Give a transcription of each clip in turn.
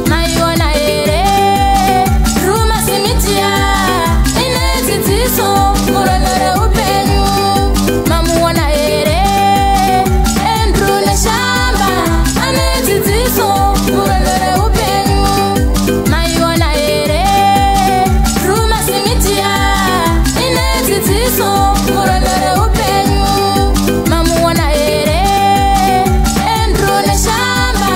Maiona here Drewmas Media ine dzidziso murwendo reupenyu. Mamuona here Andrew Neshamba ane dzidziso murwendo reupenyu. Maiona here Drewmas Media ine dzidziso murwendo reupenyu. Mamuona here Andrew Neshamba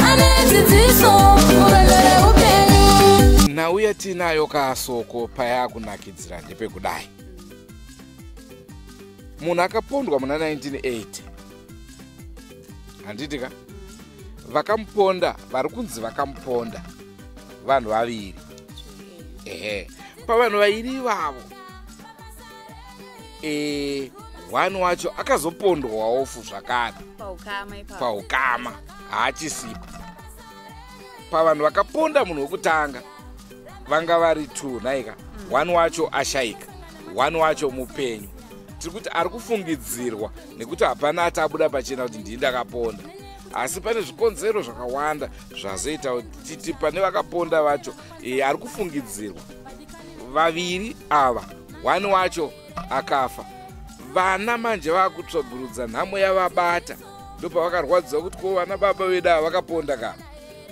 ane dzidziso murwendo reupenyu. Nhau yatinayo kaSoko payakunakidzira ndepekudai: munhu akapondwa muna 1980, handiti ka? Vakamuponda, vari kunzi vakamuponda vanhu vaviri. Ehe, pavanhu vairi ivavo, one wacho akazopondwawo fu zvakare. Paukama ipapo. Paukama haachisipo. Pavanhu vakaponda munhu wekutanga vanga vari two naika. One wacho ashayika, one wacho mupenyu. Tiri kuti ari kufungidzirwa nekuti hapana ati abuda pachena kuti ndii ndakaponda, asi pane zvikonzero zvakawanda zvazoita kuti titi pane vakaponda vacho ari kufungidzirwa. Vaviri ava, one wacho akafa. Vana manje vakutsvagurudza nhamo yavabata, ndopavakarwadziwa kuti ko vana baba vedu ava vakaponda kana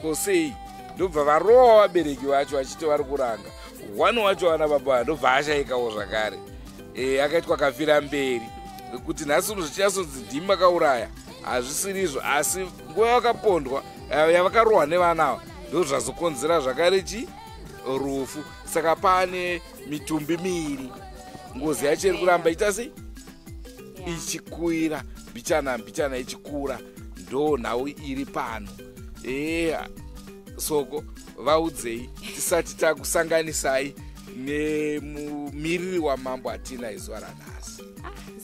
ko sei? Ndobva varova vabereki vacho vachiti vari kuranga one wacho. Vana baba vava ndobva ashayikawo zvakare. Akaitwa kafira mberi kuti nhasi uno zvichinyatsonzi ndimi makauraya, hazvisirizvo. Asi nguva yakapondwa, yavakarohwa nevana ava, ndo zvazokonzera zvakare chi rufu. Saka pane mitumbi miiri, ngozi yacho iri kuramba ita sei? Ichikwira mbichana mbichana, ichikura. Ndo nhau iri pano. Eya, Soko, vaudzei tisati takusanganisai nemumiriri wamambo atina izuva ranhasi.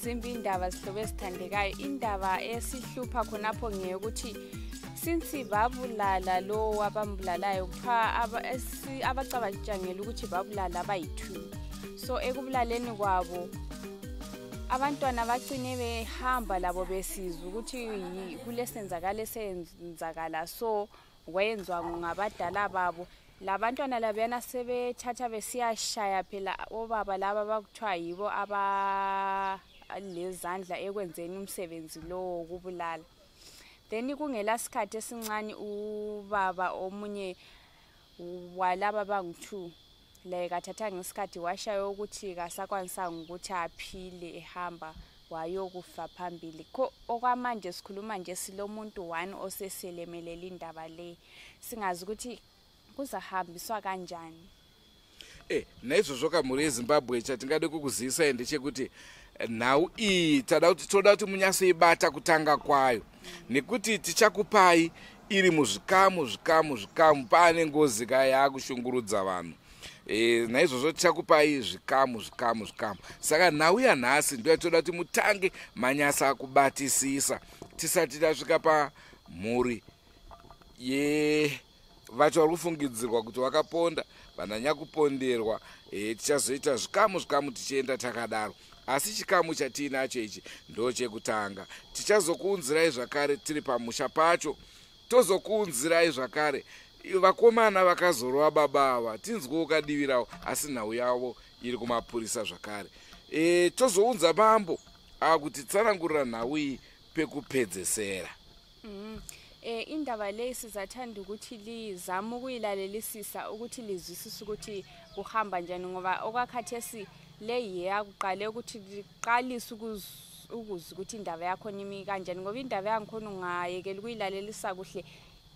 Zimbi indaba, zihlobo ezithandekayo. Indaba esihlupha khonapho ngeyokuthi since babulala lo abambulalayo, kuthiwa abacabangela ukuthi babulala abayi-two. So ekubulaleni kwabo abantwana bagcine behamba labo besizwa ukuthi kulesenzakala esenzakala, so kwenzwa ngabadala babo. Labantwana labuyana sebethatha besiyashaya phela obaba laba bakuthiwa yibo abalezandla ekwenzeni umsebenzi lo wokubulala. Then kungela sikhathi esincane, ubaba omunye walaba bangu-two laye kathathanga isikhathi washaya ukuthi kasakwanisanga ukuthi aphile, ehamba wayokufa phambili. Ko okwamanje sikhuluma nje silomuntu one oseselemelela indaba le, singazi ukuthi kuzahambiswa kanjani. Naizvozvo kamhuri yeZimbabwe, chatingade kukuzivisai ndechekuti nhau iyi tada kuti toda kuti munyatsoibata kutanga kwayo, nekuti tichakupai iri muzvikamu zvikamu zvikamu. Paane ngozi ka yaakushungurudza vanhu. Naizvozvo tichakupai zvikamu zvikamu zvikamu. Saka nhau yanhasi ndo yatoda kuti mutange manyasa kubatisisa tisati tasvika pamhuri yevacho vari kufungidzirwa kuti vakaponda vananyakuponderwa. Tichazoita zvikamu zvikamu tichienda takadaro, asi chikamu chatiinacho ichi ndo chekutanga. Tichazokuunzirai zvakare tiri pamusha pacho, tozokuunzirai zvakare vakomana vakazorova baba ava, tinzwewo kadivi ravo, asi nhau yavo iri kumapurisa zvakare. Tozounza mambo akutitsanangurira nhau iyi pekupedzesera. Indaba leyi sizathanda ukuthi lizame ukuyilalelisisa ukuthi lizwisise ukuthi kuhamba njani, ngoba okwakhathesi le yeyakuqale ukuthi liqalise ukuzwa ukuthi indaba yakhona imi kanjani, ngoba indaba yangikhona ungayekela ukuyilalelisa kuhle,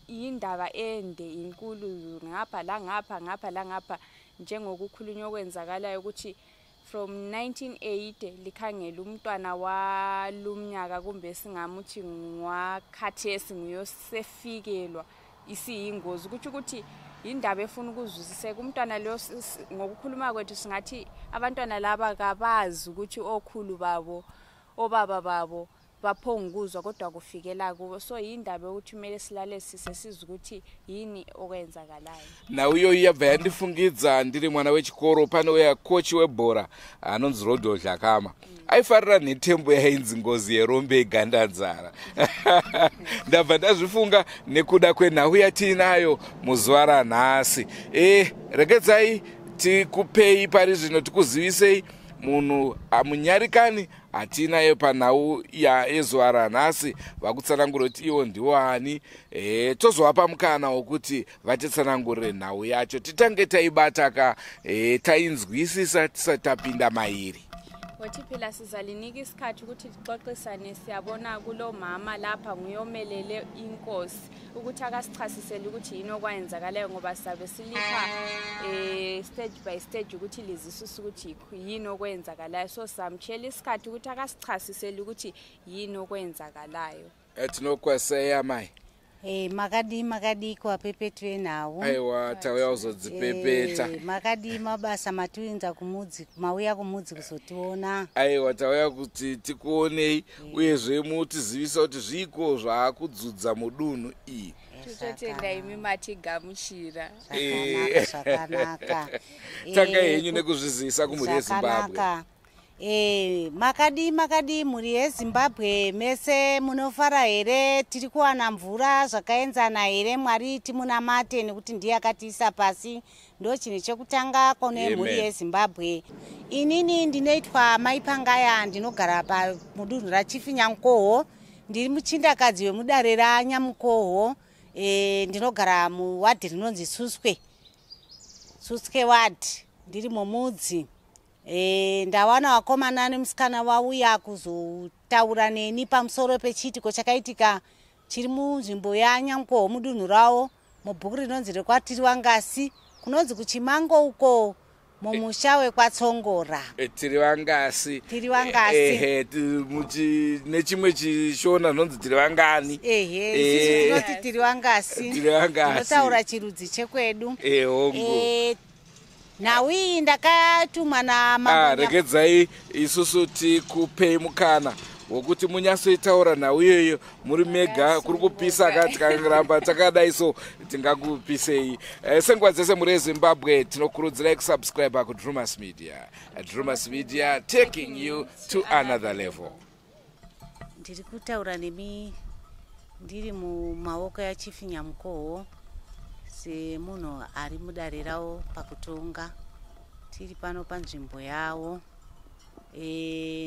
indaba ende, inkulu, ngapha la ngapha, ngapha la ngapha, njengokukhulunywa okwenzakalayo ukuthi from 1980 likhangele umntwana walumnyaka, kumbe singamuthi ngwakhathesi nguyosefikelwa isiyingozi. Kutsho ukuthi indaba efuna ukuzwisiseka. Umntwana leyo, ngokukhuluma kwethu singathi abantwana laba kabazi ukuthi okhulu babo, obaba babo. Baphongukuzwa kodwa kufikela kubo, so yindaba yokuthi kumele silalelisise sizwe ukuthi yini okwenzakalayo. Nhau iyoyi yabva yandifungidza ndiri mwana wechikoro. Pane uya kochi webhora anonzi Rodho Dhlakama, aifarira nhetembo yainzi "Ngozi Yerombe Igandanzara". Ndabva ndazvifunga nekuda kwenhau yatiinayo muzuva ranhasi. Regedzai tikupei pari zvino, tikuzivisei munhu amunyarikani hatinayo panhau yezuva ranhasi, vakutsanangura kuti ivo ndiwo ani. Tozovapa mukana wokuti vatitsanangurire nhau yacho, titange taibata ka, tainzwisisa tisati tapinda mairi. Ngothi phela sizalinika isikhathi ukuthi sixoxisane. Siyabona kulo mama lapha nguyomelele inkosi ukuthi akasichasisele ukuthi yini okwayenzakalayo, ngoba sizabe silipha stage by stage ukuthi lizwisise ukuthi yini okwenzakalayo. So samtshela isikhathi ukuthi akasichasisele ukuthi yini okwenzakalayo. Tinokwaseya mai. Makadii, makadii kuvapepetu venhau? Aiwa, tauya kuzodzipepeta. Makadii mabasa? Matiunza kumudzi, mauya kumudzi kuzotiona? Aiwa, tauya kuti tikuonei, uyezve mutizivisa kuti zviiko zvaakudzudza mudunhu iyi. Tototenda imi matigamuchira. Zvakanaka, zvakanaka. Tangai henyu nekuzvizivisa kumhuri yeZimbabwe. Zvakanaka. Makadii, makadii mhuri yeZimbabwe mese? Munofara here? Tiri kuwana mvura zvakaenzana here? Mwari timunamate nekuti ndiye akatiisa pasi. Ndo chinhu chekutanga kune mhuri Amen. yeZimbabwe. Inini ndinoitwa Mai Pangaya, ndinogara pamudunhu raChief Nyamukoho. Ndiri muchindakadzi wemudare raNyamukoho. Ndinogara muwadhi rinonzi Suswe, Suswe ward, ndiri mumudzi. Ndawana vakomana nemusikana vauya kuzotaura neni pamusoro pechiitiko chakaitika chiri munzvimbo yaNyamukoho, mudunhu ravo, mubhuku rinonzi rekwaTiriwangasi, kunonzi kuChimango uko, mumusha wekwaTsongora. Tiri vangasi. Tiri vangasi. Ehe, nechimwe chiShona zvinonzi tiri vangani. Ehe, isusu tinoti tiri vangasi. Tiri vangasi. Tinotaura chirudzi chekwedu. Hongu. Nhau iyi ndakatumwa namambo. Regedzai isusu tikupei mukana wokuti munyatsoitaura nhau iyoyo muri mega. Kuri kupisa ka, tikaramba takadai so tingakupisei. Senguva dzese, muri yeZimbabwe, tinokurudzirai kusubscribe kuDrumas Media. Drumas Media, taking you to another level. Ndiri kutaura nemi ndiri mumaoko yaChief Nyamukoho semunhu ari mudare ravo pakutonga. Tiri pano panzvimbo yavo.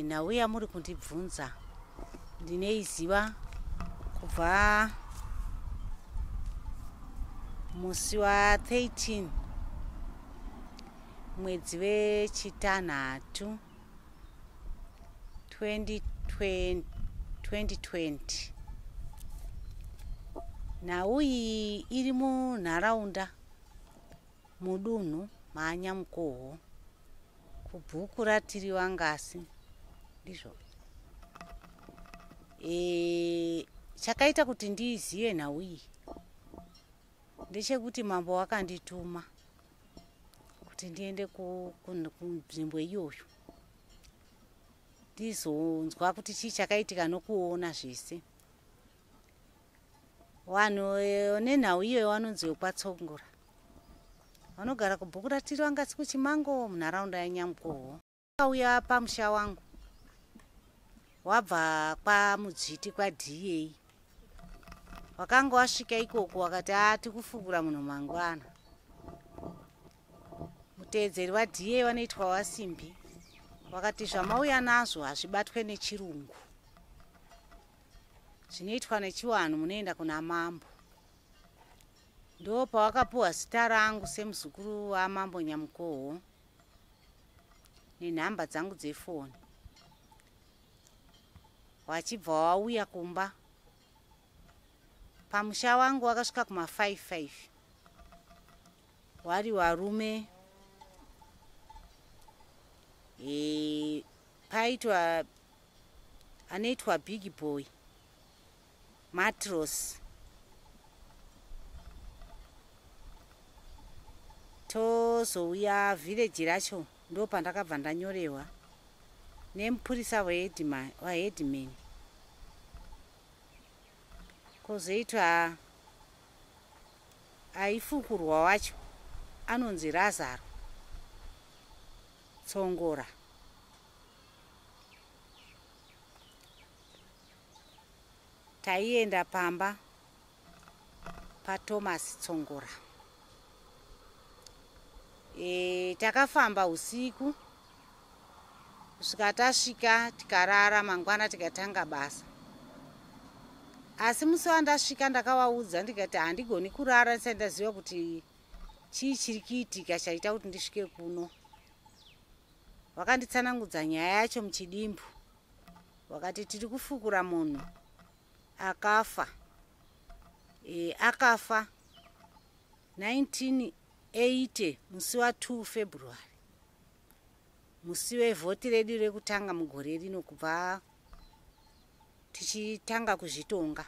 Nhau yamuri kundibvunza ndineiziva kubva musi wa13 mwedzi wechitanhatu 2020. 2020. Nhau iyi iri munharaunda mudunhu maanyamukoho, kubhuku raTiriwangasi. Ndizvo chakaita kuti ndiizive nhau iyi ndechekuti mambo wakandituma kuti ndiende kunzvimbo iyoyo ndizonzwa kuti chii chakaitika nokuona zvese. Vanhu nenhau iyoyo vanonzi wekwaTsongora, vanogara kubhuku raTiriwangasi kuChimango, munharaunda yaNyamukoho. Auya pamusha wangu wabva kwaMudzviti, kwaDA. Wakanga wasvika ikoko, wakati ati kufukura munhu mangwana. Muteedzeri waDA vanoitwa Wasimbi wakati zvamauya nazvo hazvibatwe nechirungu, zvinoitwa nechiwanhu, munoenda kuna mambo. Ndo pawakapiwa zita rangu semuzukuru wamambo Nyamukoho nenhamba dzangu dzefoni. Wachibva wauya kumba pamusha wangu, wakasvika kuma55, wari warume. Paitwa anoitwa Big Boy Matros, tozouya vhireji racho. Ndo pandakabva ndanyorehwa nemupurisa waheadman. Kwozoitwa aifukurwa wacho anonzi Razaro Tsongora. Taienda pamba paThomas Tsongora. Takafamba usiku kusvika tasvika, tikarara, mangwana tikatanga basa. Asi musi wandasvika ndakavaudza ndikati handigoni kurara ndisati ndaziva kuti chii chiri kuitika chaita kuti ndisvike kuno. Vakanditsanangudza nyaya yacho muchidimbu, vakati tiri kufukura munhu akafa. Akafa 1980 musi wa2 February, musi wevhoti redu rekutanga mugore rino kubva tichitanga kuzvitonga.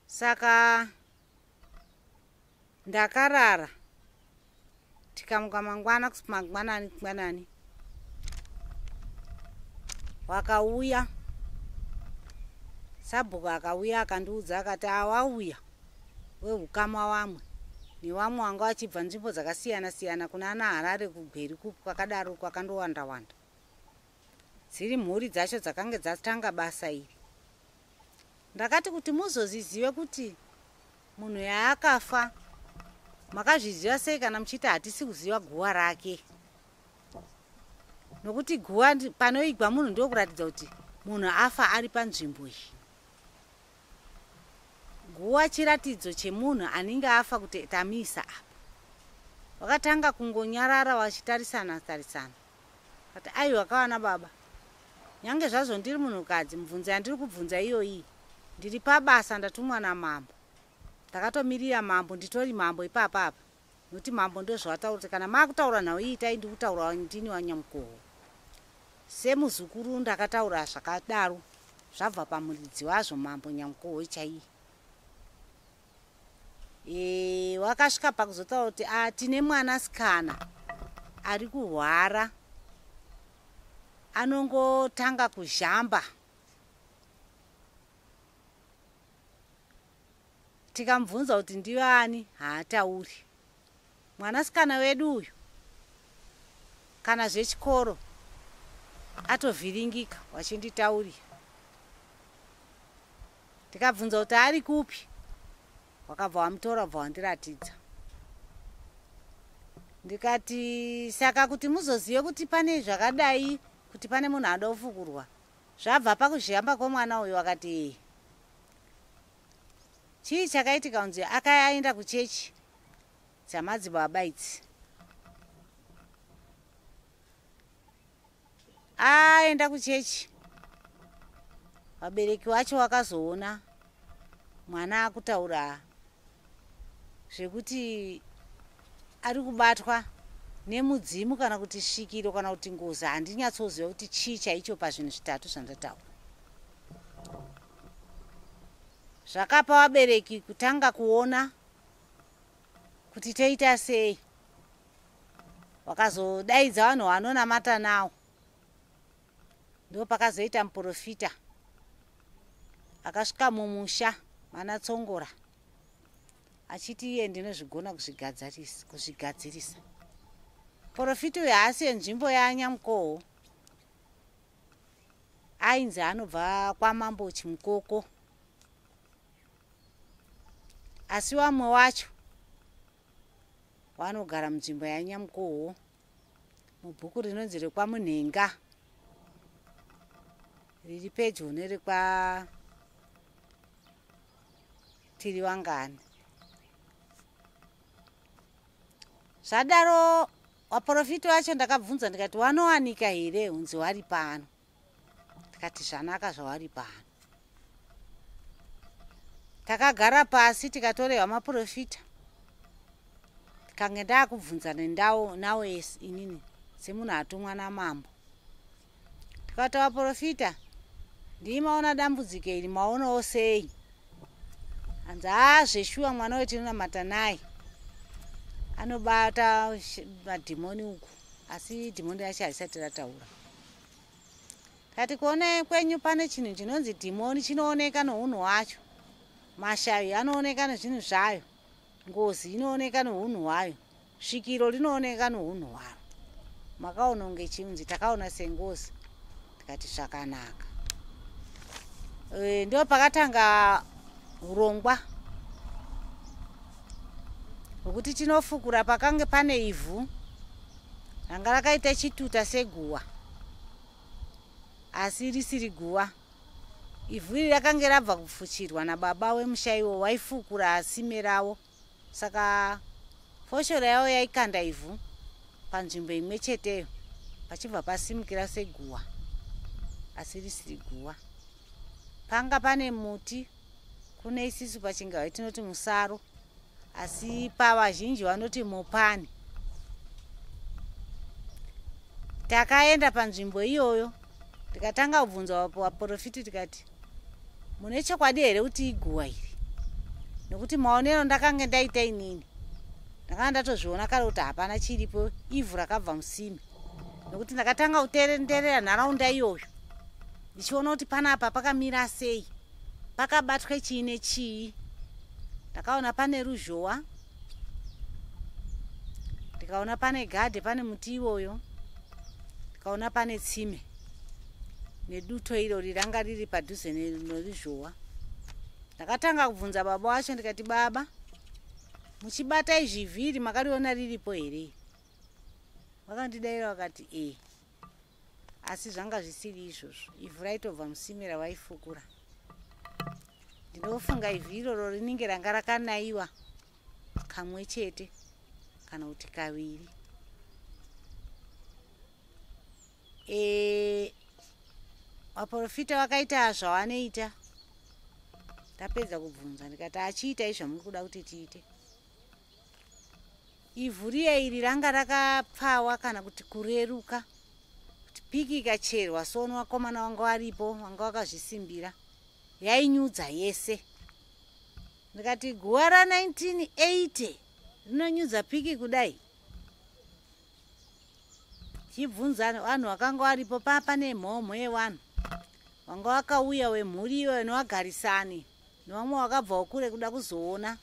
Saka ndakarara, tikamuka mangwana mangwanani mangwanani, wakauya sabhuku, akauya akandiudza akati awauya wehukama wamwe nevamwe vanga vachibva nzvimbo dzakasiyana siyana kuna ana Harare, kuGweru, kwakadaro kwakandowanda wanda, dziri mhuri dzacho dzakange dzatanga basa iri. Ndakati kuti muzozizive kuti munhu yaakafa makazviziva sei kana muchiti hatisi kuziva guva rake? Nokuti guva panoigwa munhu ndokuratidza kuti munhu afa ari panzvimbo iyi. Guva chiratidzo chemunhu anenge afa kuti tamuisa apa. Vakatanga kungonyarara vachitarisana tarisana. Kati aiwa kawana baba, nyange zvazvo ndiri munhukadzi, mubvunzo yandiri kubvunza iyoyi, ndiri pabasa, ndatumwa namambo, ndakatomirira mambo, nditori mambo ipapa apa, nokuti mambo ndozvavataura kuti kana maakutaura nhau iyi itai ndikutaura ndini wanyamukoho. Semuzukuru ndakataura zvakadaro zvabva pamuridzi wazvo, mambo Nyamukoho chaiye. Wakasvika pakuzotaura kuti tine mwanasikana ari kurwara, anongotanga kuzhamba, tikamubvunza kuti ndiani haatauri. Mwanasikana wedu uyu kana zvechikoro atovhiringika, wachinditaurira. Tikabvunza kuti ari kupi, wakabva wamutora, bva wandiratidza. Ndikati saka kuti muzozive kuti pane zvakadai, kuti pane munhu anoda kufukurwa, zvabva pakuzvihamba kwemwana uyu. Wakati chii chakaitika? Kunzi akaenda kuchechi dzamadzibaba idzi. Aenda kuchechi, vabereki vacho vakazoona mwana akutaura zvekuti ari kubatwa nemudzimu kana kuti svikiro kana kuti ngozi, handinyatsoziva kuti chii chaicho pazvinhu zvitatu zvandataura. Zvakapa vabereki kutanga kuona kuti toita sei. Vakazodaidza vanhu vanonamata nawo, ndo pakazoita muprofita akasvika mumusha mana Tsongora achiti iye ndinozvigona kuzvigadzirisa. Profita uyu haasi wenzvimbo yaNyamukoho, ainzi anobva kwamambo Chimukoko, asi vamwe wacho vanogara munzvimbo yaNyamukoho mubhuku rinonzi rekwaMunhenga, riri pedyo nerekwa Tiriwangani. Zvadaro vaprofita vacho ndakabvunza ndikati wanowanika here? Hunzi wari pano. Ndikati zvanaka zvawari pano. Takagara pasi tikatorehwa maprofita, tikange ndaakubvunza nendau nawo inini semunhu atumwa namambo. Tikati vaprofita, ndii maona dambudziko iri, maonawo sei? Hanzi haa zveshuwa, mwana wetinonamata naye anobata madhimoni uku, asi dhimoni racho harisati rataura. Tikati kuona kwenyu pane chinhu chinonzi dhimoni chinooneka nounhu hwacho. Mashavi anooneka nezvinhu zvayo. Ngozi inooneka nounhu hwayo. Svikiro rinooneka nounhu hwaro. Makaona kunge chiunzi takaona sengozi. Tikati zvakanaka. Ndo pakatanga urongwa hwekuti tinofukura pakange pane ivhu ranga rakaita chituta seguwa, asi risiri guwa. Ivhu iri rakange rabva kupfuchirwa nababa wemusha iwo waifukura sime ravo, saka foshoro yavo yaikanda ivhu panzvimbo imwe cheteyo pachibva pasimukira seguwa, asi risiri guwa. Panga pane muti kune isisu pachingava tinoti musaro, asi pavazhinji vanoti mupani. Takaenda panzvimbo iyoyo tikatanga kubvunza vaprofiti, tikati mune chokwadi here kuti iguwa iri? Nokuti maonero ndakange ndaita inini ndakanga ndatozviona kare kuti hapana chiripo, ivhu rakabva musime. Nokuti ndakatanga kutenderera nharaunda iyoyo ndichiona kuti panapa pakamira sei, pakabatwe chii nechii. Ndakaona pane ruzhowa, ndikaona pane gadhe, pane muti iwoyo, ndikaona pane tsime neduto irori ranga riri padhuze neruzhowa. Ndakatanga kubvunza baba wacho ndikati, baba, muchibata izvi vhiri makariona riripo here? Vakandidaira vakati e, asi zvanga zvisiri izvozvo, ivhu raitobva musime ravaifukura. Ndinofunga ivhu iroro rinenge ranga rakanaiwa kamwe chete kana kuti kaviri. Vaprofita vakaita zvavanoita. Ndapedza kubvunza ndikati, achiitai zvamuri kuda kuti tiite. Ivhu riya iri ranga rakapfawa kana kuti kureruka, kuti piki ikacherwa sono vakomana vanga varipo vanga vakazvisimbira yainyudza yese. Ndikati guwa ra 1980 rinonyudza piki kudai. Chibvunza vanhu vakanga varipo, pane mhomho yevanhu vanga vakauya wemhuri iyoyo nevagarisani nevamwe vakabvawo kure kuda kuzoona,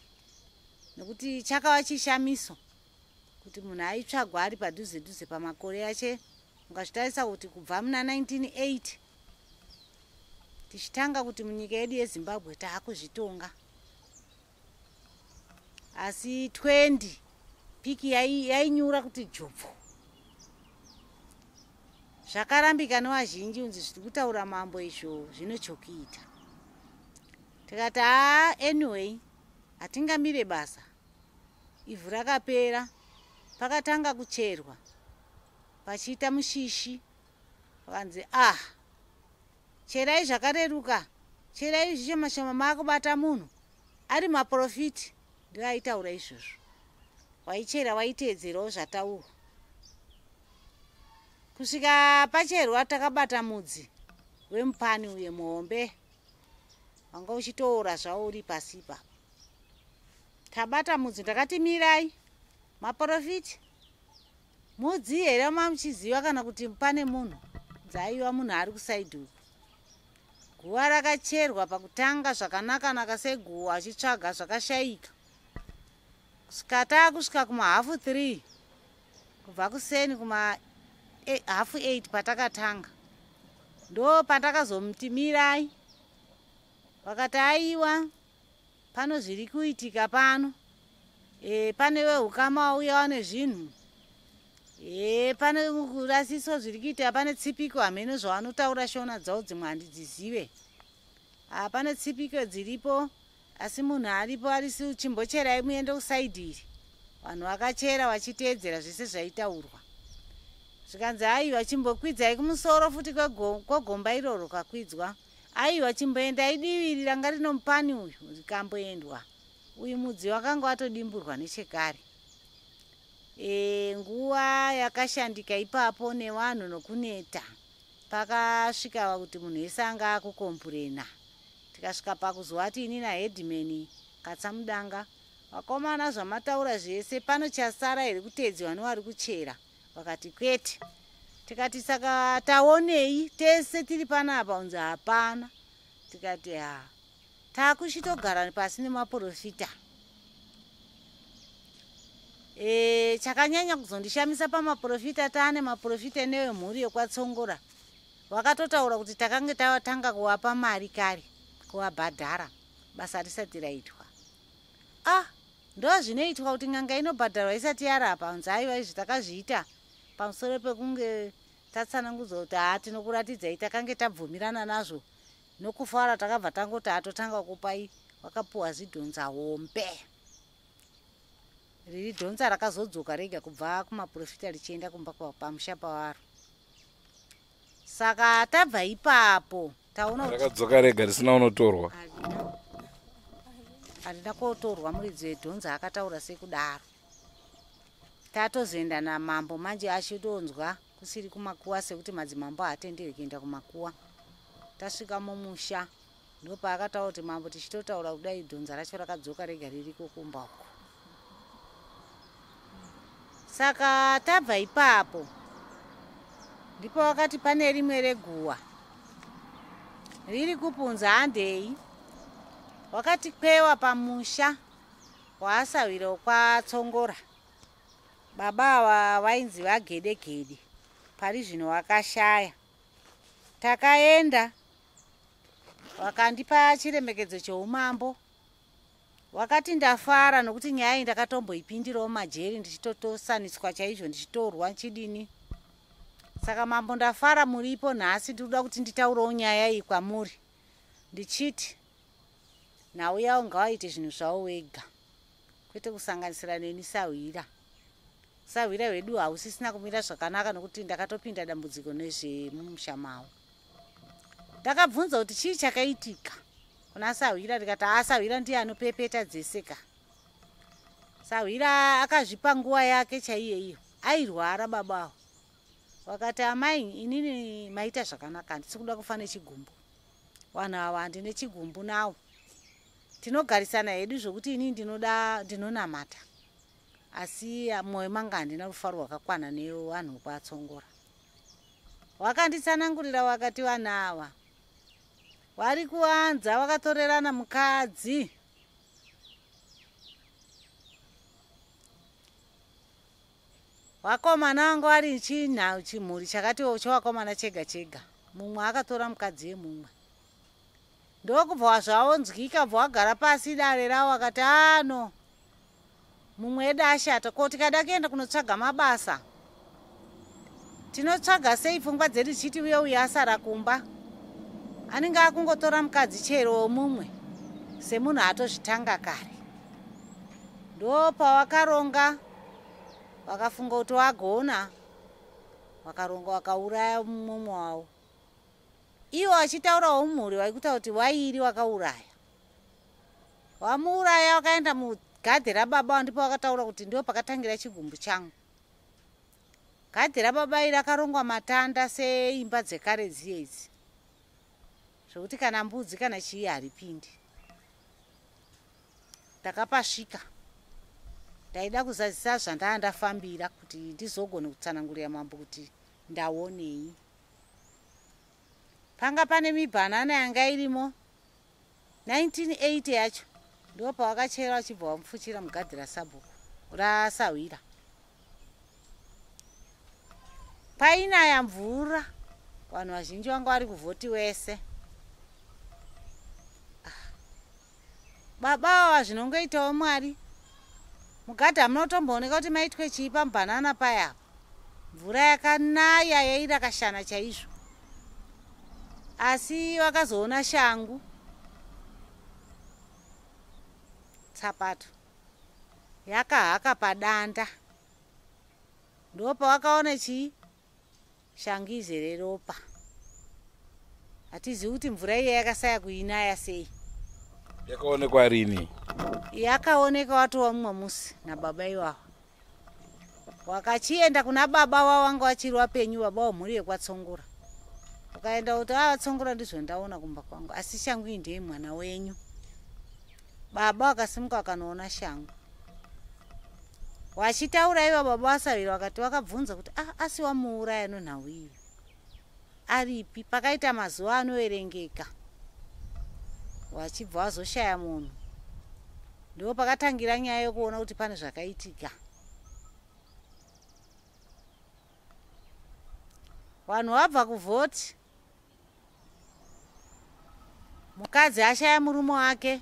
nekuti chakava chishamiso kuti munhu aitsvagwa ari padhuze dhuze pamakore ache. Ungazvitarisa kuti kubva muna 1980 tichitanga kuti munyika yedu yeZimbabwe taakuzvitonga, asi 20 piki yainyura kuti jobvu. Zvakarambika nevazhinji unzi zviri kutaura mambo izvo zvinochokuita. Tikati haa, anyway hatingamire basa. Ivhu rakapera, pakatanga kucherwa pachiita mushishi. Vakanzi ah, cherai zvakareruka, cherai zvishoma shoma maakubata munhu. Ari maprofiti ndiwo aitaura izvozvo, waichera waiteedzerawo zvataurwa. Kusvika pacherwa takabata mudzi wemupani uye muhombe wanga uchitoora zvawo uri pasi ipapo. Tabata mudzi ndakati mirai maprofiti, mudzi here mamuchiziva kana kuti pane munhu? Dzaiwa munhu ari kusaidhi uku. Guva rakacherwa pakutanga zvakanaka-naka seguwa, achitsvaga zvakashayika. Kusvika taakusvika kuma 3:30 kubva kuseni, kuma 8:30 patakatanga, ndo pandakazomuti mirai. Vakati aiwa, pano zviri kuitika pano, pane veukama wauya wane zvinhu, pane kurasiso zviri kuitika, pane tsipiko, hameno zvavanotaura shona dzavo dzimwe handidzizive. Pane tsipiko dziripo, asi munhu aripo arisi, chimbocherai muende kusaidhi iri. Vanhu vakachera vachiteedzera zvese zvaitaurwa. Zvikanzi aiwa, chimbokwidzai kumusoro futi kwegomba iroro. Kakwidzwa. Aiwa, chimboendai divi iri ranga rino mupani uyu. Rikamboendwa. Uyu mudzi wakanga watodimburwa nechekare. Nguva yakashandika ipapo nevanhu nokuneta, pakasvika kuti munhu wese anga akukomburena. Tikasvika pakuzovati ini naheadman Katsamudanga, vakomana, zvamataura zvese pano chasara here kuteedziwa nevari kuchera? Vakati kwete. Tikati saka taonei tese tiri panapa? Unzi hapana. Tikati ha, takuchitogara pasi nemaprofita. Chakanyanya kuzondishamisa pamaprofita, taane maprofita nevemhuri yekwaTsongora, vakatotaura kuti takange tatanga kuvapa mari kare, kuvabhadhara basa risati raitwa. Ah, ndo zvinoitwa kuti n'anga inobhadharwa isati yarapa? Unzi aiwa, izvi takazviita pamusoro pekunge tatsanangudzwa kuti haa, tinokuratidzai, takange tabvumirana nazvo nokufara, takabva tangoti hatotanga kupai. Wakapuwa zidhonza hombe riri dhonza rakazodzoka rega kubva kumaprofita richienda kumba pamusha pavaro. Saka tabva ipapo taona kuti Rakadzoka rega risina unotorwa? Harina kotorwa. Muridzi wedhonza akataura sekudaro. Tatozoenda namambo manje, achitonzwa kusiri kumakuwa, sekuti madzimambo haatenderwi kuenda kumakuwa. Tasvika mumusha ndopaakataura kuti mambo, tichitotaura kudai dhonza racho rakadzoka rega, ririko kumba uko. Saka tabva ipapo ndipo wakati pane rimwe reguwa riri kupunza, handei. Wakati kwewa pamusha waasawira kwaTsongora. Baba ava vainzi vaGedegede, pari zvino vakashaya. Takaenda, vakandipa chiremekedzo choumambo. Wakati ndafara nokuti nyaya iyi ndakatomboipindirawo majeri, ndichitotosaniswa chaizvo, ndichitorwa chidini. Saka mambo, ndafara muripo nhasi. Ndinoda kuti nditaurewo nyaya iyi kwamuri ndichiti nhau yavo ngavaite zvinhu zvavo wega, kwete kusanganisira neni sahwira. Sahwira hwedu hausisina kumira zvakanaka nokuti ndakatopinda dambudziko nezvemumusha mavo. Ndakabvunza kuti chii chakaitika kuna sahwira, ndikati haa, sahwira ndiye anopepeta dzeseka. Sahwira akazvipa nguva yake chaiyo iyo airwara baba avo. Wakati amai, inini maita zvakanaka, handisi kuda kufa nechigumbu. Vanhu ava handine chigumbu nawo, tinogarisana hedu zvokuti inini ndinoda, ndinonamata, asi mwoyo manga handina rufaro rwakakwana nevanhu vekwaTsongora. Wakanditsanangurira, wakati vanhu ava vari kuvanza, vakatorerana mukadzi. Vakomana vanga vari chinhau chimhuri chakati chovakomana chega chega, mumwe akatora mukadzi yemumwe. Ndokubva zvaonzwika, bva wagara pasi dare ravo, akati ano mumwe edu ashata, ko tikada kuenda kunotsvaga mabasa tinotsvaga sei? Pfungwa dzedu tichiti uye uyo asara kumba anenge akungotora mukadzi chero womumwe semunhu atozvitanga kare. Ndo pawakaronga, vakafunga kuti wagona, vakaronga, vakauraya mumwe wavo. Ivo vachitaurawo mumhuri vaikuta kuti wairi wakauraya, wamuuraya, wakaenda mugadhi rababa. Ndipo vakataura kuti ndo pakatangira chigumbu changu. Gadhi rababa iri rakarongwa matanda seimba dzekare dziye idzi, zvokuti kana mbudzi kana chii haripindi. Ndakapasvika, ndaida kuzadzisa zvandaa ndafambira kuti ndizogone kutsanangurira mambo kuti ndaonei. Panga pane mibhanana yanga irimo 1980 yacho, ndo pavakachera vachibva vamupfuchira mugadhi rasabhuku rasahwira. Painaya mvura, vanhu vazhinji vanga vari kuvhoti wese. Baba ava zvinongoitawo Mwari, mugadhi hamunotombooneka kuti maitwe chii pamubhanana payapa. Mvura yakanaya yairakashana chaizvo, asi vakazoona shangu, tsapato yakahaka padanda. Ndopavakaona chii? Shangu izere ropa. Hatizivi kuti mvura iya yakasaya kuinaya sei. Yakaonekwa rini? Yakaoneka watova mumwe musi nababa ivava. Wakachienda kuna baba vavanga vachiri vapenyu, baba vemhuri yekwaTsongora. Ukaenda kuti avaTsongora, ndizvo ndaona kumba kwangu, asi shangu iyi ndeye mwana wenyu. Baba vakasimuka vakanoona shangu. Wachitaura ivo baba vaSavira vakati vakabvunza kuti ah, asi wamuuraya nonhau iyo aripi? Pakaita mazuva anoverengeka wachibva wazoshaya munhu. Ndipo pakatangira nyaya yokuona kuti pane zvakaitika. Vanhu vabva kuvhoti, mukadzi ashaya murume wake,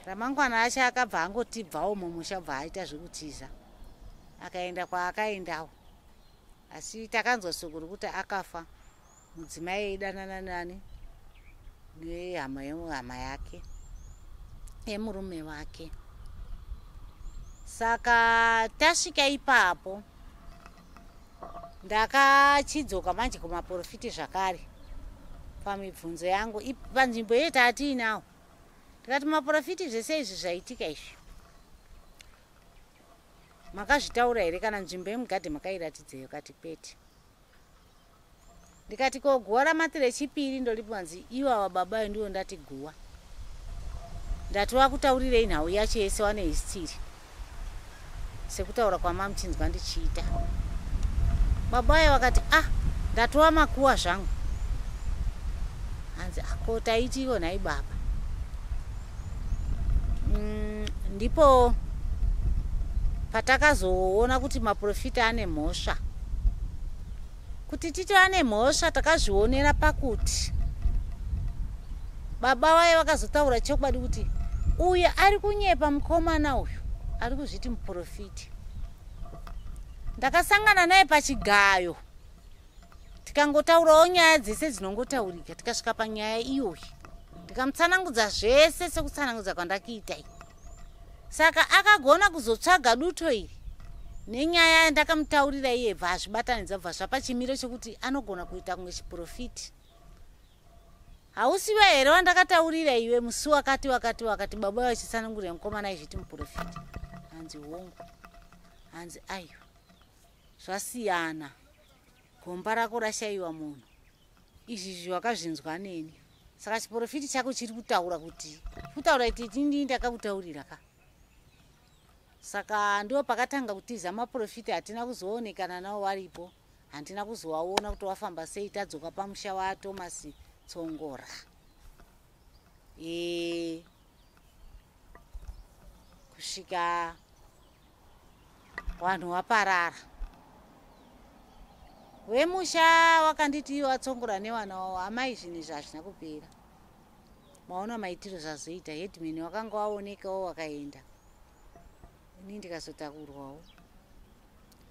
ramangwana acho akabva angotibvawo mumusha, bva aita zvekutiza akaenda kwaakaendawo. Asi takanzwa soko rokuti akafa, mudzimai eidanana nani nehama yehama yake yemurume wake. Saka tasvika ipapo ndakachidzoka manje kumaprofiti zvakare pamibvunzo yangu panzvimbo iye tatiinawo. Ndikati maprofiti, zvese izvi zvaitika izvi makazvitaura here? Kana nzvimbo yemugadhe makairatidzeyo? Kati kwete. Ndikati ko guwa ramati rechipiri ndoripanzi iwawa babayo ndiwo ndati guwa ndati wakutaurirei nhau yacho yese wane histiri sekutaura kwamamuchinzwa ndichiita. Babayo vakati ah, ndatova makuwa zvangu. Hanzi ko taitiwo nhai baba? Ndipo patakazoona kuti maprofita ane mhosva. Kuti titi ane mhosva takazvionera pakuti baba vaye vakazotaura chokwadi kuti uyu ari kunyepa, mukomana uyu ari kuzviti muprofiti. Ndakasangana naye pachigayo tikangotaurawo nyaya dzese dzinongotaurika, tikasvika panyaya iyoyi ndikamutsanangudza zvese sekutsanangudza kwandakiitai. Saka akagona kuzotsvaga duto iri nenyaya yandakamutaurira iye, bva azvibatanidza, bva zvapa chimiro chekuti anogona kuita kunge chiprofiti. Hausiwe here wandakataurira iwe musi wakati wakati wakati baba vachitsanangurira mukomana aizviti muprofiti? Hanzi hongu. Hanzi aiwa, zvasiyana, gomba rako rashayiwa munhu, izvi wakazvinzwa neni, saka chiprofiti chako chiri kutaura kuti kutaura kuti tindi ndakakutaurira ka. Saka ndo pakatanga kutiza maprofiti, hatina kuzoonekana navo varipo, handina kuzovaona kuti wafamba sei. Tadzoka pamusha waThomas Tsongora kusvika vanhu vaparara. Wemusha wakanditi waTsongora nevana wavo, amai, zvinhu izvi hazvina kupera, maona maitiro zvazoita. Headman wakanga waonekawo wakaenda, ini ndikazotakurwawo,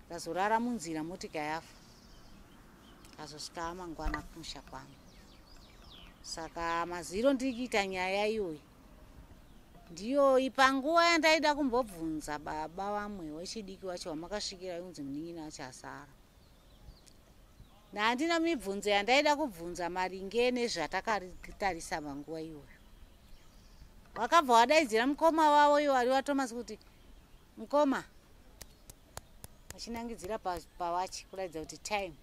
ndazorara munzira, motika yafa, azosvika mangwana kumusha kwangu. Saka maziro ndiri kuita nyaya iyoyi ndiyoyi. Panguva yandaida kumbobvunza baba vamwe wechidiki wacho wamakasvikira unzi munin'ina wacho asara, nandina mibvunzo yandaida kubvunza maringe nezvatakatarisa panguva iyoyo. Wakabva wadaidzira mukoma wavo iwo ari waThomas kuti mukoma, achinangidzira pawachi kuratidza kuti time.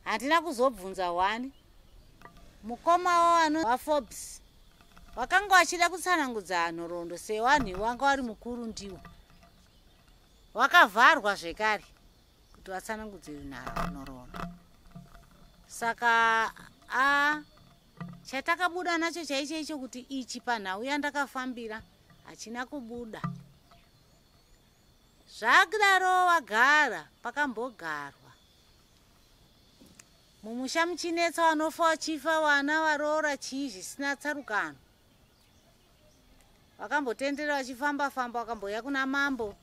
Handina kuzobvunza hwani mukoma wavo waForbes wakanga wachida kutsanangudza nhoroondo sewanhu wanga wari mukuru, ndiwo wakavharwa zvekare kuti vatsanangudze nhoroondo. Saka a chatakabuda nacho chaicho icho kuti ichi panhau yandakafambira hachina kubuda. Zvakudaro wagara pakambogarwa mumusha muchinetsa, vanofa vachifa, vana varoora chii zvisina tsarukano. Vakambotendera vachifamba famba, vakambouya kuna mambo,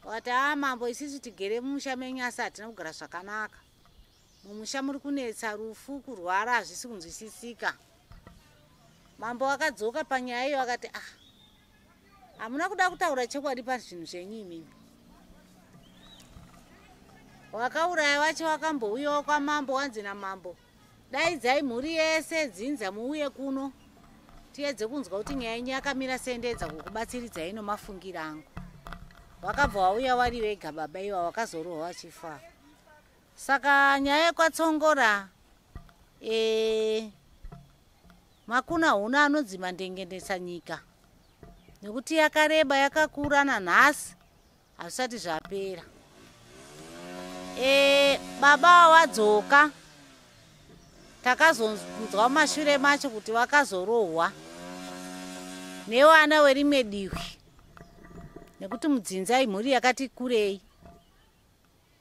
vakati aa mambo, isusu tigere mumusha menyu asi hatina kugara zvakanaka mumusha, muri kunetsa, rufu, kurwara hazvisi kunzwisisika. Mambo akadzoka panyaya iyo akati ah, hamuna kuda kutaura chokwadi pazvinhu zvenyu imimi. Wakauraya wacho wakambouyawo kwamambo, wanzi namambo, daidzai mhuri yese dzinza muuye kuno tiedze kunzwa kuti nyaya yenyu yakamira sei, ndeedza kukubatsiridzai nomafungiro angu. Wakabva wauya wari vega baba iwa wakazorohwa vachifa. Saka nyaya yekwaTsongora makuna huna anonzi mandengendesa nyika. Nekuti yakareba yakakura nanhasi hazvisati zvapera. E, baba wadzoka takazonzwa mumashure macho kuti vakazorohwa nevana werimwe diwi nekuti mudzinza imhuri yakati kurei.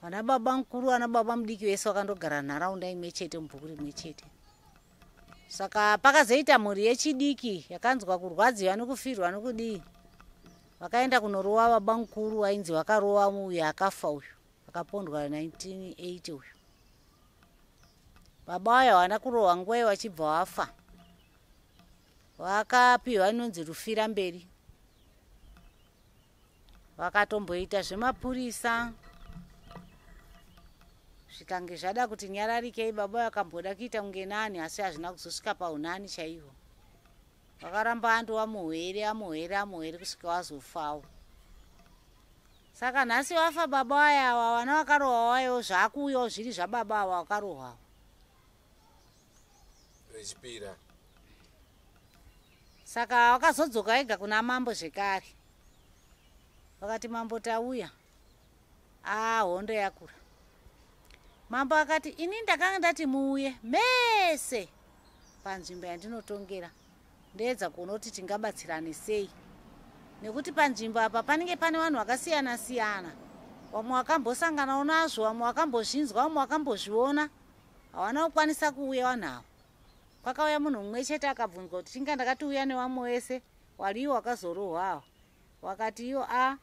Vana baba mukuru vana baba mudiki vese vakandogara nharaunda imwe chete mubhuku rimwe chete. Saka pakazoita mhuri yechidiki yakanzwa kurwadziwa nekufirwa nekudii, vakaenda kunorova baba mukuru vainzi vakarova uyu akafa uyu akapondwa 1980 uyu. Baba vayo havana kurohwa nguva iyo vachibva vafa, vakapiwa inonzi rufira mberi. Vakatomboita zvemapurisa zvikange zvada kuti nyararikei. Baba vakamboda kuita kunge nani asi hazvina kuzosvika paunani chaivo. Vakaramba andova muhwere amuhwere amuhwere kusvika vazofawo. Saka nhasi vafa baba vaya ava, vana vakarohwa vayo zvakuuyawo zviri zvababa ava vakarohwawo. Rechipira. Saka vakazodzoka ega kuna mambo zvekare, vakati mambo tauya, a hondo yakura. Mambo akati ini ndakanga ndati muuye mese panzvimbo yandinotongera, ndoedza kuona kuti tingabatsirane sei, nekuti panzvimbo apa panenge pane vanhu vakasiyana siyana, vamwe vakambosanganawo nazvo, vamwe vakambozvinzwa, vamwe vakambozviona, havana kukwanisa kuuya vanhu ava. Kwakauya munhu mumwe chete akabvunzwa kuti chinga ndakati uya nevamwe wese wariwo wakazorohwa ava, wakati iyo a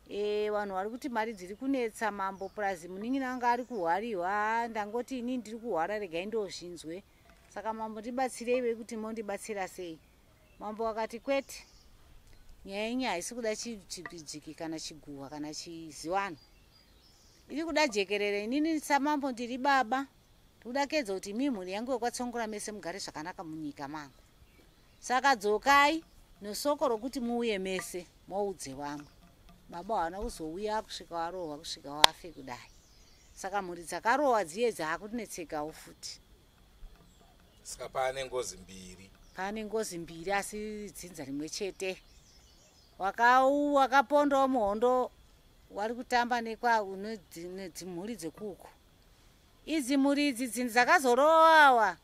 e, vanhu vari kuti mari dziri kunetsa mambo, purazi munin'ina wanga ari kuhwariwa, ndangoti ini ndiri kuhwara regai ndozvinzwe, saka mambo ndibatsirei kuti mondibatsira sei. Mambo akati kwete, nyaya yenyu haisi kuda chidziki kana chiguhwa kana chiziwano, iri kuda jekerere. Inini samambo ndiri baba, ndikuda kuedza kuti imi mhuri yangu yekwaTsongora mese mugare zvakanaka munyika mangu, saka dzokai nesoko rokuti muuye mese moudze vamwe. Baba havana kuzouya kusvika varohwa kusvika vafe kudai. Saka mhuri dzakarohwa dziye dzaakunetsekawo futi. Saka paane ngozi mbiri. Pane ngozi mbiri asi dzinza rimwe chete. Wakapondawo muhondo wari kutamba nedzimhuri dzekuko. Idzi mhuri idzi dzakazorowawa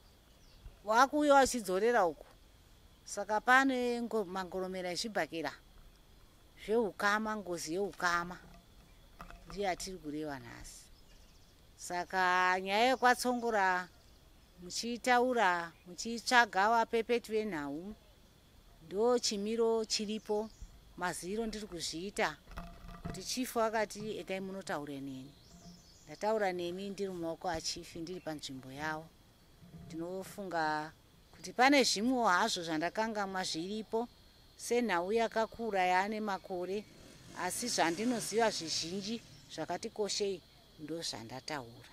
wakuuya wachidzorera uku. Saka pane mangoromera ezvibhakera zveukama, ngozi yeukama ndiyo yatiri kureva nhasi. Saka nyaya yekwaTsongora muchiitaura muchitsvaga vapepeti venhau, ndo chimiro chiripo, maziro ndiri kuzviita kuti chifu akati endai munotaura neni. Ndataura nemi ndiri mumaoko achifi, ndiri panzvimbo yavo. Ndinofunga kuti pane zvimwewo hazvo zvandakangamwa zviripo senhau yakakura yaane makore, asi zvandinoziva zvizhinji zvakati koshei ndo zvandataura.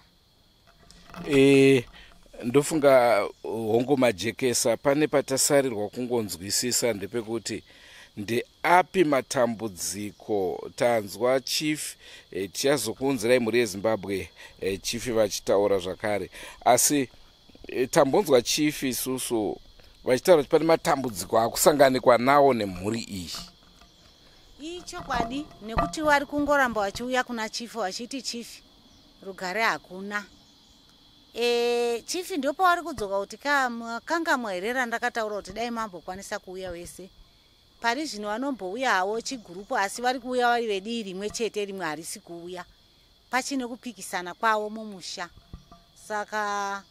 Ndofunga hongo majekesa. Pane patasarirwa kungonzwisisa ndepekuti ndeapi matambudziko tanzwa chief. Tichazokuunzirai mhuri yeZimbabwe chief vachitaura zvakare, asi tambonzwa chief isusu vachitaura kuti pane matambudziko akusanganikwa nawo nemhuri iyi. Ichokwadi, nekuti vari kungoramba vachiuya kuna chief vachiti chief rugare hakuna. Chief ndopavari kudzoka kuti kangamwa here randakataura kuti dai mambokwanisa kuuya wese. Pari zvino vanombouya havo chigurupu, asi vari kuuya vari vedii rimwe chete, rimwe harisi kuuya, pachine kupikisana kwavo mumusha. Saka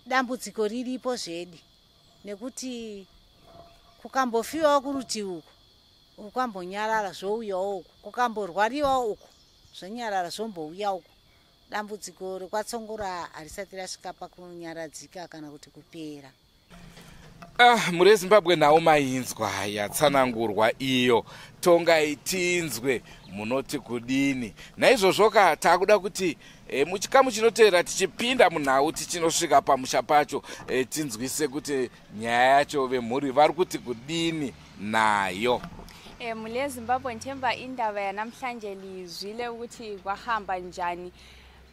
dambudziko riripo zvedi, nekuti kukambofiwawo kurutivi uku, uku kwambonyarara zvouyawo uku, kukamborwariwawo uku zvonyarara zvombouya uku. Dambudziko rekwaTsongora harisati rasvika pakunyaradzika kana kuti kupera. Ah, mhuri yeZimbabwe, nhau mainzwa yatsanangurwa iyo, tongai tinzwe munoti kudini. Naizvozvo ka taakuda kuti muchikamu chinoteera tichipinda munhau tichinosvika pamusha pacho, tinzwise kuti nyaya yacho vemhuri vari kuti kudini nayo. Mhuri yeZimbabwe, ngithemba indaba yanamhlanje lizwile ukuthi kwahamba njani,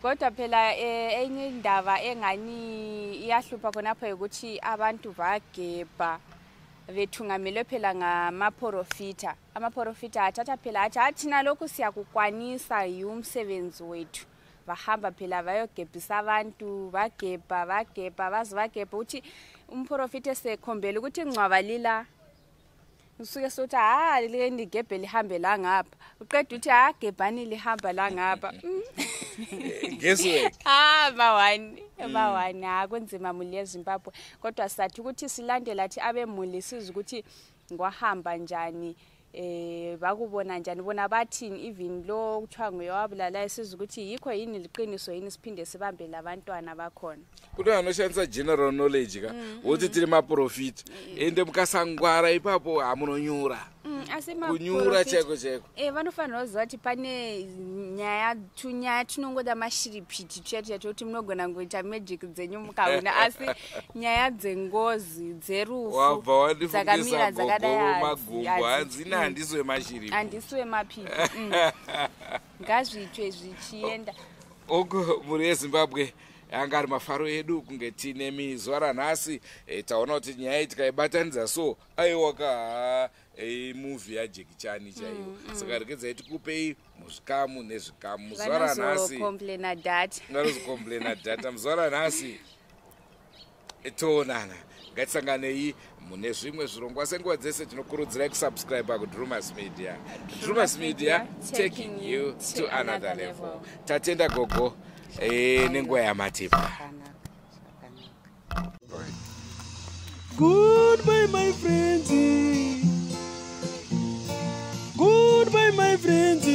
kodwa phela enye indaba engani iyahlupha khonapho ukuthi abantu bagebha. Bethungamelwe phela ngamaprofita. Amaprofita athatha phela athi athina lokhu siyakukwanisa, yiwumsebenzi wethu. Bahamba phela bayogebhisa abantu, bagebha bagebha baze bagebha ukuthi umprofita esekhombela ukuthi ingcwaba lila, usuke sothi ha like ndigebhe lihambe la ngapha, uqeda uthi ha gebhani lihamba la ngapha. Guesswork. Ah, bawani bawani, ha kunzima muli yeZimbabwe, kodwa sathi ukuthi silandela athi abemuli siza ukuthi kwahamba njani, bakubona njani bona, bathini, even lo kuthiwa nguye wabulalayo, siza ukuthi yikho yini, liqiniso yini, siphinde sibambe labantwana bakhona. Kune vanoshandisa general knowledge ka, woti tiri maprofita, ende mukasangwara ipapo hamunonyura. Asi Kunyura chaiko chaiko. Vanofanira kuziva kuti pane nyaya, tunyaya tunongoda mashiripiti tuya tuya tokuti munogona kungoita magic dzenyu mukaona, asi nyaya dzengozi dzerufu Wabva dzakamira wandifungisa dzakadai gogo hadzi- magumbo, hanzi ine handisi wemashiripi. Handisi wemapipi. Ngazviitwe zvichienda. Oko mhuri yeZimbabwe, anga ari mafaro edu kunge tiine mizuva ranhasi. Taona kuti nyaya iyi tikaibatanidza so, aiwa ka, movie yaJackie Chan chaiyo. Saka regedzai tikupei muzvikamu nezvikamu muzuva ranhasi. Vanozocomplaina data. Vanozocomplaina data. Muzuva ranhasi toonana, ngatisanganei mune zvimwe zvirongwa. Senguva dzese tinokurudzirai kusubscribe kuDrumas Media. Drumas Media, taking you to another level. Tatenda gogo nenguva yamatipa. Zvakanaka, zvakanaka. Goodbye, my friends. Goodbye, my friends.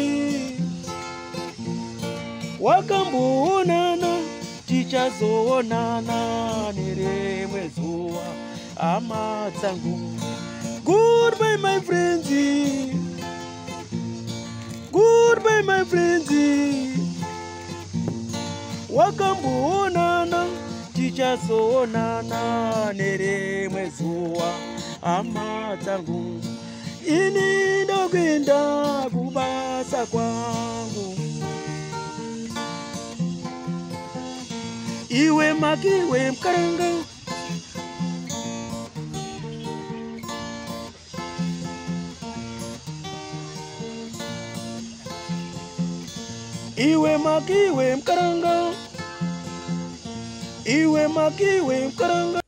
Wakamboonana, tichazoonana nerimwe zuva, hama dzangu. Goodbye, my friends. Goodbye, my friends. Wakamboonana, tichazoonana nerimwe zuva, hama dzangu. Ini ndokuenda kubasa kwangu. Iwe makiwe mukaranga. Iwe makiwe mukaranga. Iwe makiwe mukaranga.